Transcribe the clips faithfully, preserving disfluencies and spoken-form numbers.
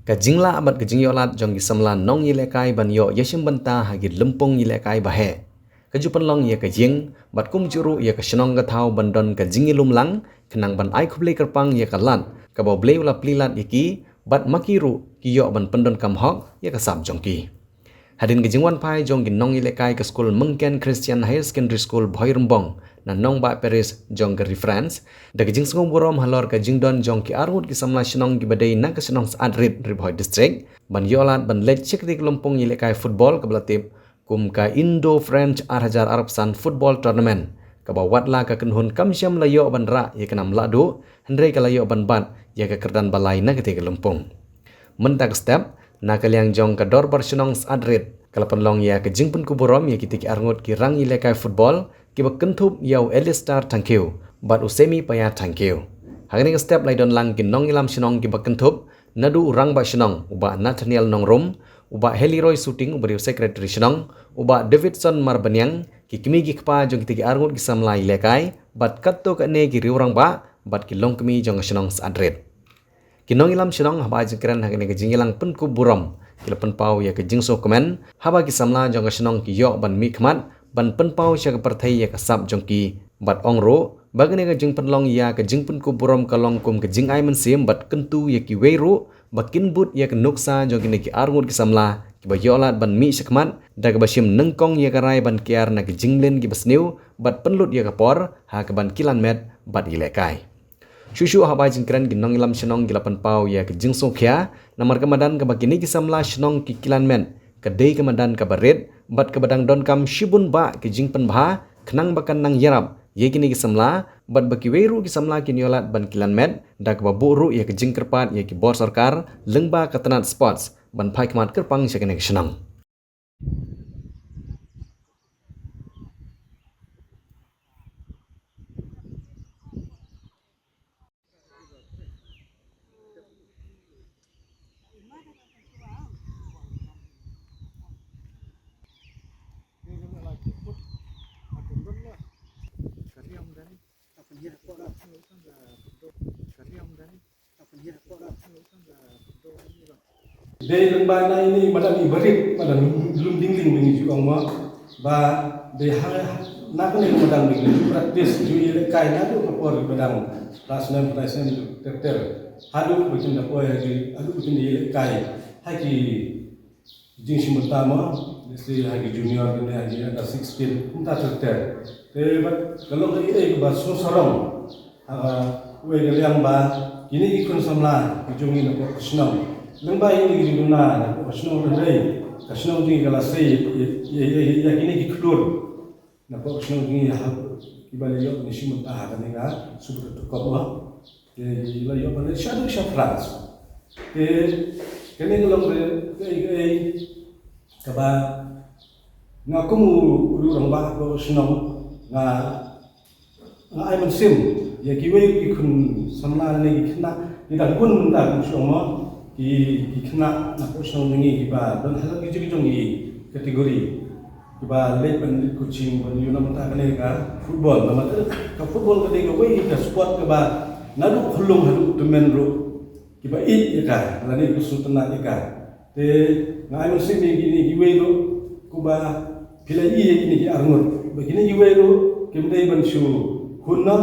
Ka jinglah bad ka jingïohlad jong ki samla nongïalehkai ban ïoh ïashim bynta ha ki lympung ïalehkai baheh, ka ju pynlong ïa ka ïing bad kumjuh ruh ïa ka shnong ka thaw ban don ka jingïalum lang, khnang ban ai khublei kyrpang ïa ka lad kaba U Blei u la plie lad ïa ki, bad ma ki ruh ki ïoh ban pyndonkam hok ïa ka sap jong ki. Hadien ka jingwan phai jong ki nongïalehkai ka skul Myngken Christian Higher Secondary School Bhoirymbong na Nongbah Parish jong ka Ri France, da ka jingsngewburom halor ka jingdon jong ki arngut ki samla shnong kiba dei na ka shnong Syed Rit, Ri Bhoi District, ban ïohlad ban leit sha kane ka lympung ïalehkai football kaba la tip kum ka Indo-French ar hajar arphew san Football Tournament, kaba watla ka kynhun kam shym la ïoh ban rah ïa ka nam lahduh, hynrei ka la ïoh ban bat ïa ka kyrdan ba lai na katei ka lympung. Mynta ka step, na ka liang jong ka Dorbar Shnong Syed Rit, ka la pynlong ïa ka jingpynkupburom ïa kitei ki arngut ki rangïalehkai football kiba kynthup ïa u Alistair Thangkhiew bad u Semi Paya Thangkhiew. Ha kane ka step la ïadon lang ki nongïalam shnong kiba kynthup, naduh u Rangbah Shnong u Bah Nathaniel Nongrum, u Bah Heliroy Suting uba dei u Secretary Shnong, u Bah Davidson Marbaniang, ki kmie ki kpa jong kitei ki arngut ki samla ïalehkai bad katto katne ki riew rangbah bad ki longkmie jong ka shnong Syed Rit. Ki nongïalam shnong haba ai jingkren ha kane ka jingïalang pynkupburom, ki la pynpaw ïa ka jingsngewkmen haba ki samla jong ka shnong ki ïoh ban mihkhmat ban pynpaw sha ka pyrthei ïa ka sap jong ki, bad ong ruh ba kane ka jingpynlong ïa ka jingpynkupburom ka long kum ka jingai mynsiem bad kyntu ïa kiwei ruh ba kin bud ïa ka nuksa jong kine ki arngut ki samla kiba ïohlad ban mih shakhmat, da kaba shim nyngkong ïa ka rai ban kiar na ka jingmlien kiba sniew bad pynlut ïa ka por ha kaban kilan met bad ïalehkai. Shuh shuh haba ai jingkren, ki nongïalam shnong ki la pynpaw ïa ka jingsngewkhia namar ka madan kaba kine ki samla shnong ki kilan met ka dei ka madan kaba rit bad kaba dang donkam shibun bah ki jingpynbha, khnang ba kan nang ïarap ïa kine ki samla bad ba kiwei ruh ki samla kin ïohlad ban kilan met, da kaba buh ruh ïa ka jingkyrpad ïa ki bor sorkar lyngba ka tnat sports ban phai khmat kyrpang sha kane ka shnong. Dei lyngba na ine i madan iba rit, madan lum, lum dingling ba ngi ju ong mo, ba dei ha na kane ka madan ba ngi ju practice, ju ïalehkai naduh ka por ba dang klas nine, klas nine ter ter, haduh ba kin da poi ha ki, haduh ba kin da ïalehkai ha ki jingshim bynta mo, let's say ha ki junior ne ha ki under sixteen, kumta ter ter. Te bad ka long kaei kaei kaba sngewsarong ha kawei ka liang ba kine ki khun samla ki jong ngi na poh ka shnong, lyngba ine ki jingduna na poh ka shnong, hynrei ka shnong jong ngi ka la sei ïa, ïa, ïa, ïa kine ki khlur na poh ka shnong jong ngi ha kiba la ïoh ban ïashim bynta ha kane ka Super Cup mo. Te la ïoh ban leit shaduh sha France. Te kane ka long re, kaei kaei kaba nga kum u, u rangbah ka shnong nga, nga ai mynsiem ïa kiwei ki khun samla ne ki khynnah ki dang bun mynta, kum shu ong mo, ki, ki khynnah na ka shnong jong ngi kiba don ha la ki jong ki jong ki category, kiba leit ban leit coaching ban ïoh na mynta kane ka football. Namar ka football ka dei kawei ka sport kaba naduh khyllung haduh tymmen ruh kiba ïeit ïa ka lane ka sngewtynnat ïa ka. Te nga ai mynsiem ïa kine kiwei ruh, kumba phi la ïohi ïa kine ki arngut, ba kine kiwei ruh kim dei ban shu hun noh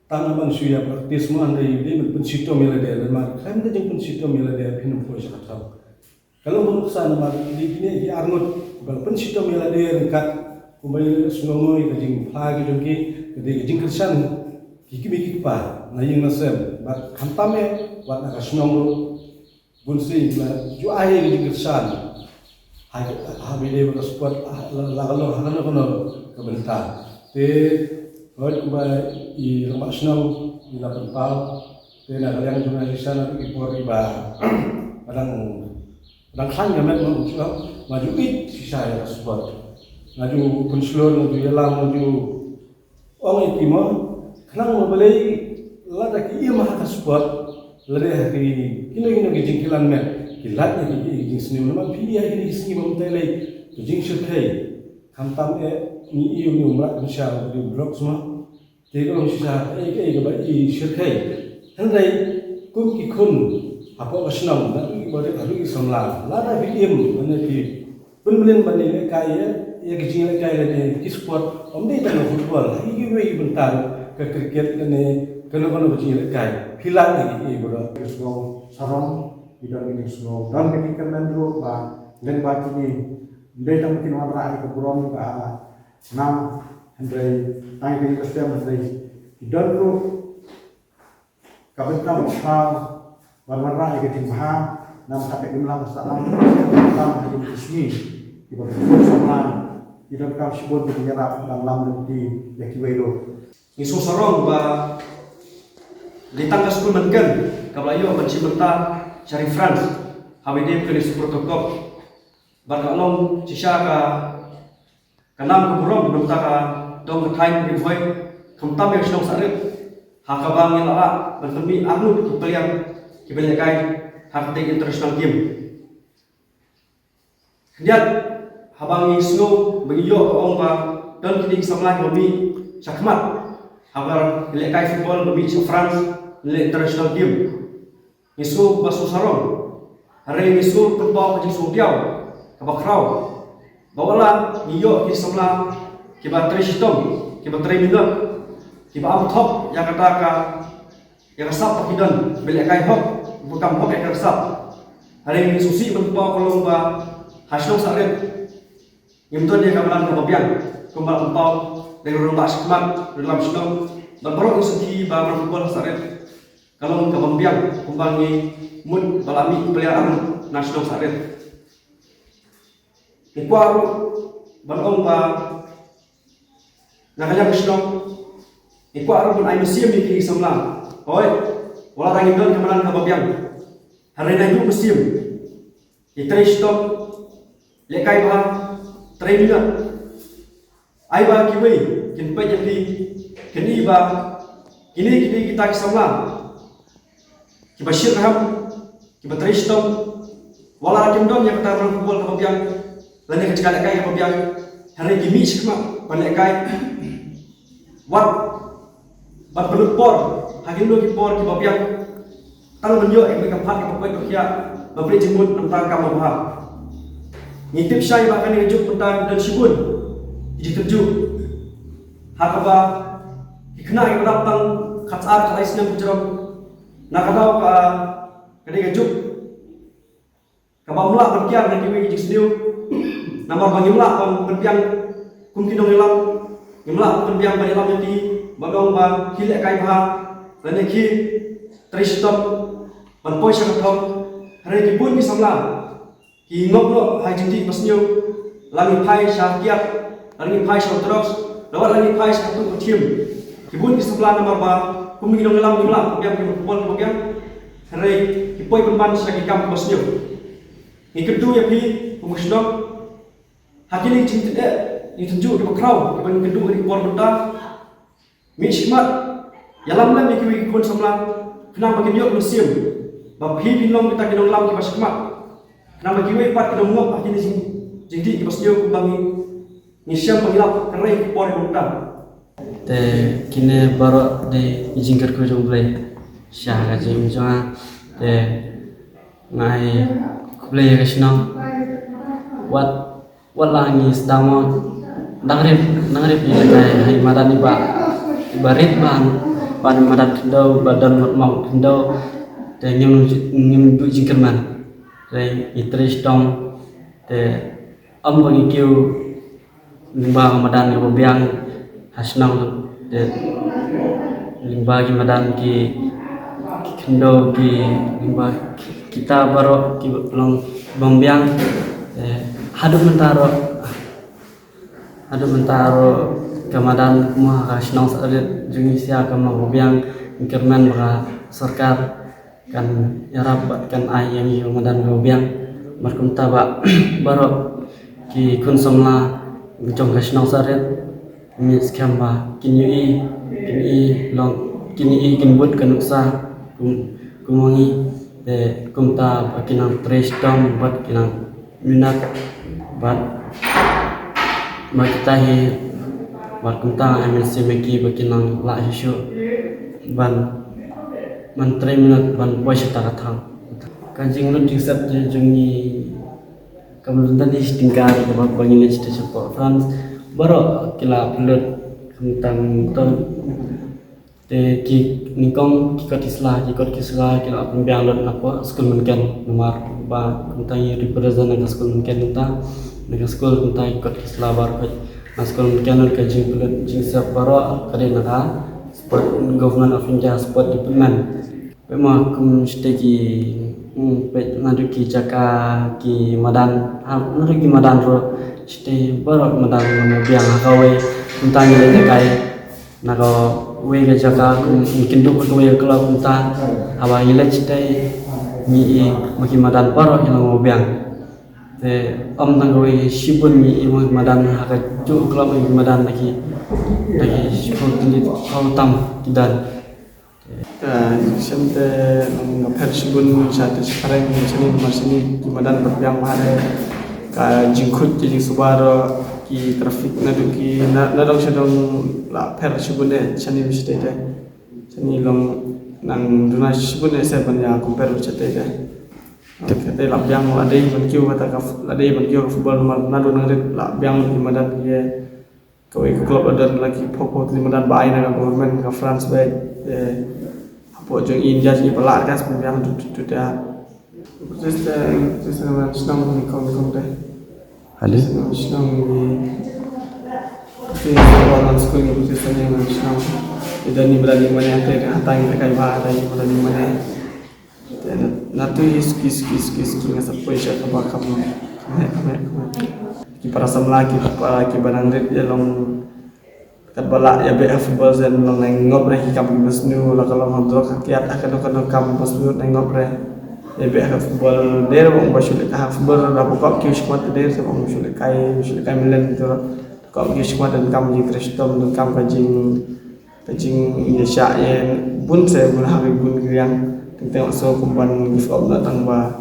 tang ban shu ïa practice mo, hynrei dei ban pynshitom ïa lade, namar khlem da jingpynshitom ïa lade phin ym poi sha ka thaw. Ka long ka nuksa namar dei kine ki arngut ba pynshitom ïa lade ryngkat, kumba ïa sngewnguh ïa ka jingphla ka jong ki, ka dei ka jingkyrshan ki kmie ki kpa na ïing na sem, bad khamtam eh wat na ka shnong ruh. Bun sien la ju ai ïa ka jingkyrshan ha, ha ba ïadei bad ka sport, ha, la, la ka long ha kano kano ka bynta. Te hooid, kumba i rangbah shnong i la pynpaw, te na ka liang jong nga shisha naduh ki por kiba dang, dang khlaiñ ka met mo, nga ju ïeit shisha ïa ka sport. Nga ju pynshlur, nga ju ïalam, nga ju ong ïa ki mo, khnang ba balei lada ki im ha ka sport, lada ha ki kino kino ki jingkilan met ki lait ïa ki, ki jingsniew. Namar phi ïa kine ki sngi ba mynta lei ka jingshyrkhei, khamtam eh ngi ïohi ïa u mrad pynshar, u drugs mo. Te ka long shisha kaei kaei kaba i shyrkhei. Hynrei kum ki khun Hapoh ka shnong, na ki ba rit haduh ki samla, lada phi im, mane phi pynmlien ban ïalehkai ïa, ïa ki jingïalehkai lane ki sport, ym dei tang ha football, ha kiwei ki bynta, ka cricket lane kano kano ka jingïalehkai, phi lait ïa ki, eh, bro. Ki sngew sarong, ki don ki sngew, don ki kyrmen ruh ba lyngba kine, ym dei tang kin wanrah ïa ka burom ka nam, hynrei tang ïa ka ïing ka sem, hynrei ki don ruh ka bynta ba khraw ban wanrah ïa ka jingbha, namar ka imlang sahlang, imlang ha ïing ka sngi. Kiba khun samla, ki donkam shibun ban ïarap ban lam lynti ïa kiwei ruh. Ngi sngewsarong ba dei tang ka skul Mynken kaba la ïoh ban shim bynta sha ri France ha kane ka Super Cup. Bad ka long shisha ka Ka nam ka burom, namar ka dong ka thaiñ Ri Bhoi, khamtam ïa ka shnong Sarit, ha kaba ngi la lah ban pynmih arngut ki player kiba lehkai ha katei international game. Khyndiat, haba ngi sngew ba ngi ïoh ka ong ba don kine ki samla kiba mih shakhmat ha ka lehkai football, ba mih sha France, leh international game. Ngi sngew ba sngewsarong. Hynrei ngi sngew pynpaw ka jingsngewdiaw kaba khraw. Ba wat la ngi ïoh ki samla kiba trei shitom, kiba trei minot, kiba am thok ïa kata ka, ïa ka sap ba ki don, ba lehkai hok, ba kam hok ïa ka sap. Hynrei ngi sngewsih ban pynpaw ka long ba ha shnong Sarit ngim don ïa ka madan kaba biang, kumba la pynpaw da ki rangbah shakhmat, ri lam shnong, bad baroh ngi sngewthuh ba madan football ha Sarit ka long kaba biang, kumba ngi mut ba la mih player arngut na shnong Sarit. Ngi kwah ruh ban ong ba na ka liang ka shnong ngi kwah ruh ban ai mynsiem ïa kine ki samla. Hooid, wat la ngim don ka madan kaba biang, hynrei naduh mynsiem, ïa trei shitom, lehkai bha, trei minot. Ai ba kiwei kin peit ïa phi, kin i ba kine, kine kita ki samla kiba shitrhem, kiba trei shitom. Wat la kim don ïa kata ka football kaba biang, lane ka jaka lehkai kaba biang, hynrei ki mih shakhmat ban lehkai. Wat ban pynlut por ha kino ki por kiba biang, tang ban ïoh ïa ka paidbah kaba koit ba khiah, ban pynleit jingmut na ka bynta ka kam kaba bha. Ngi tip shai ba ha kane ka juk mynta don shibun ki jingtynjuh, ha kaba ki khynnah kiba dap tang khatar khatlai snem ki jrong, na ka daw ka, kane ka juk kaba ym lah ban kiar na kiwei ki jingsniew. Namar ba ngim lah ban pynbiang kum ki nongïalam, ngim lah ban pynbiang ban ïalam ïa ki, ban ong ba ki lehkai bha lane ki trei shitom ban poi sha ka thong. Hynrei ki bun ki samla ki ngop noh ha jingdih basniew, la ngi phai sha kiad, la ngi phai sha drugs, la wat la ngi phai sha ka tuh ka thiem. Ki bun ki samla namar ba kum ki nongïalam ngim lah ban pynbiang ki football kiba biang, hynrei ki poi pynban sha ki kam kiba sniew. Ngi kyntu ïa phi kum ka shnong, ha kine ki jingtynjuh, jingtynjuh kiba khraw kiba ngi kyntu ha kine ki por mynta, mih shakhmat, ïalam lem ïa kiwei ki khun samla khnang ba kin ïoh mynsiem ba phi phin long kita ki nongïalam kiba shakhmat, khnang ba kiwei pat kin ym ngop ha kine ki jing, jingdih kiba sniew kumba ngi, ngi shem ba ngi lap hynrei ki por mynta. Te kine baroh dei ki jingkyrkhu jong U Blei sha ka jingim jong nga. Te nga ai khublei ïa ka shnong. Wat, wat la ngi sdang mo dang rit, dang rit ïa ka, ha i madan iba, iba rit bha, ban madan khyndew, ba don mot mot khyndew. Te ngim, ngim duh jingkyrmen. Te ngi trei shitom. Te ym ba ngi kiew lyngba ka madan kaba biang ha shnong, te lyngba ki madan ki, ki khyndew ki, lyngba ki, kita baroh ki long bym biang. Te haduh mynta ruh, haduh mynta ruh ka madan kumba ka shnong Sarit jong ngi sha kam long ba biang, ngi kyrmen ba ka sorkar kan ïarap bad kan ai ïa ngi ka madan kaba biang. Bad kumta ba baroh ki khun samla jong ka shnong Sarit, ngi skhem ba kin ïohi, kin ïohi long, kin ïohi, kin bud ka nuksa kum, kum ma ngi. Te kumta ba kin nang trei shitom bad kin nang minot bad ba kita hi, bad kumta ai mynsiem ïa ki ba kin nang lah shuh shuh ban, ban trei minot ban poi sha kata ka thong. Ka jinglut jingsep jong ngi kam lynda ni shi tyngka, kaba ba ngi leit sha port France, baroh ki la pynlut, khamtam to. Te ki nyngkong ki kot ki sla, ki kot ki sla ki la pynbiang lut na pdeng skul mynken, namar ba kumta ngi represent na ka skul mynken mynta, na ka skul mynta ki kot ki sla baroh ka, na skul mynken ka jingpynlut jingsep baroh ka dei na ka sport, Government of India Sport Department. Peit ma kum shatei ki, hmm, peit naduh ki jaka, ki madan, ha, naduh ki madan ruh, shatei baroh madan, madan biang ha kawei, kumta ngi leit kai. Na kawei ka jaka kum ngi kynduh ha kawei ka club kumta, haba ngi leit shatei ngi i ma ki madan baroh ngi long mabiang. Te ym tang kawei, shibun ngi i ma ki madan ha kajuh ka club, ma ki madan na ki, na ki shibun tylli, khamtam ki don. Te shem te long nga pher shibun sha te sha phareng, shane namar shane ki madan ba biang bha te ka jingkhuid ka jingsuba ruh, ki traffic naduh ki na, na dong sha dong la pher shibun te shane shatei te. Shane long nang duna shibun te se ban ïa compare bad shatei te. Te la biang, la dei ban kiew kata ka f-, la dei ban kiew ka football namar naduh nang rit la biang ki madan ki. Kawei ka club la don la ki phew phew tylli madan ba ai na ka government ka France ba, eh, hapoh jong India jong i ba lah ka spun biang tu tu tu ta. Protest, eh, protest na shnong ni kong ni kong te. Hali? Na shnong ni. Protest na skul ni, protest na shnong. Ida ni berani mana te, hatai ni kai ba, hatai ni berani mana. Te na, na tu hi suki, suki, suki, suki nga sa poi sha kaba kam, kam heh, kam heh, kam heh. Ki para samla, ki para, ki ba nang rit ïa long katba lah ïa beh ha football, zen long nang ngop re ki kam ki ba sniew, la ka long ha drok ha kiad, ha kano kano kam ba sniew nang ngop re. Ïa beh ha football, dei re ba ong ba shu lehkai ha football, da ba kop ki u shmat, dei re ba ong shu lehkai, shu lehkai melen tu. Kop ki u shmat, donkam jingtrei shitom, donkam ka jing Ka jingïashah ïa bun se bun ha ki bun ki riang. Teng teng also kum ban give up na tang ba,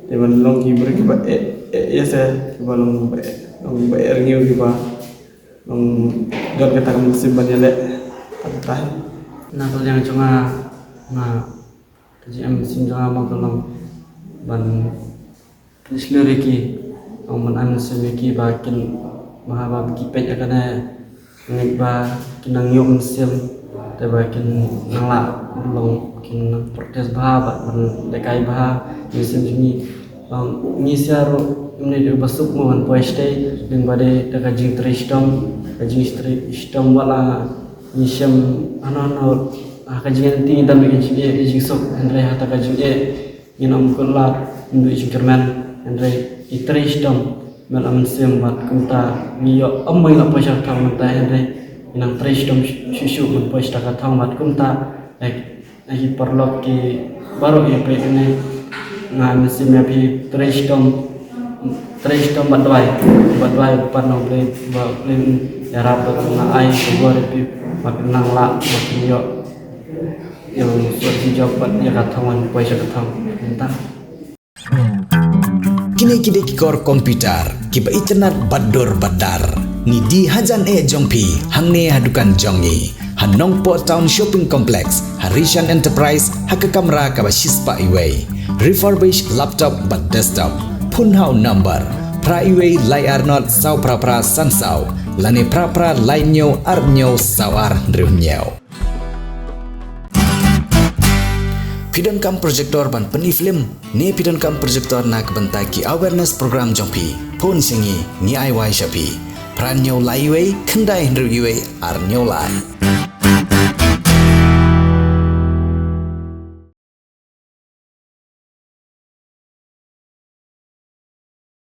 ïa ban long ki briew kiba eh, eh, ïa se kiba long ba eh, long ba eh rngiew kiba long don kata ka mynsiem ban ïaleh. Tang tai. Na ka liang jong nga, nga Ka jingem mynsiem jong nga ma ka long ban shlur ïa ki, long ban ai mynsiem ïa ki ba kin, ba haba ki peit ïa kane, ngeit ba kin nang ïoh mynsiem, te ba kin nang lah, long kin nang protest bha, ba ban lehkai bha mynsiem jong ngi. Long ngi sha ruh ym dei ba suk mo ban poi shatei, lyngba dei da ka jingtrei shitom, ka jingtrei shitom ba la ngi shem hano hano, ha ka jingïaid lynti ngi don ka jingeh, ka jingsuk, hynrei ha ta ka jingeh ngin ym kut lad, ym duh jingkyrmen, hynrei ngi trei shitom, mel ym mynsiem bad kumta ngi ïoh ym ba ngi la poi sha ka thong mynta, hynrei ngi nang trei shitom shuh shuh ban poi sha ka thong bad kumta. Ai, ai ki paralok ki baroh ki peit kane, nga mynsiem ïa phi, trei shitom, trei shitom bad duwai, bad duwai ba U Blei, ba U Blei un ïarap bad un ai ka bor ïa phi ba phin nang lah, ba phin ïoh ïa u sor jingïap bad ïa ka thong, ban poi sha ka thong mynta. Kine ki dei ki kor computer kiba itynnad bad dur bad dar. Ngi die hajan eh jong phi hangne ha dukan jong ngi ha Nongpoh Town Shopping Complex, ha Rishan Enterprise, ha ka kamra kaba shispah iwei. Refurbish laptop bad desktop. Phone ha u number phra iwei lai ar nod saw phra phra san saw, lane phra phra lai hynñiew ar hynñiew saw ar hynriew hynñiew. Phi donkam projector ban pyni film, ne phi donkam projector na ka bynta ki awareness program jong phi? Phone sha ngi, ngi ai wai sha phi. Phra hynñiew lai iwei khyndai hynriew iwei ar hynñiew lai.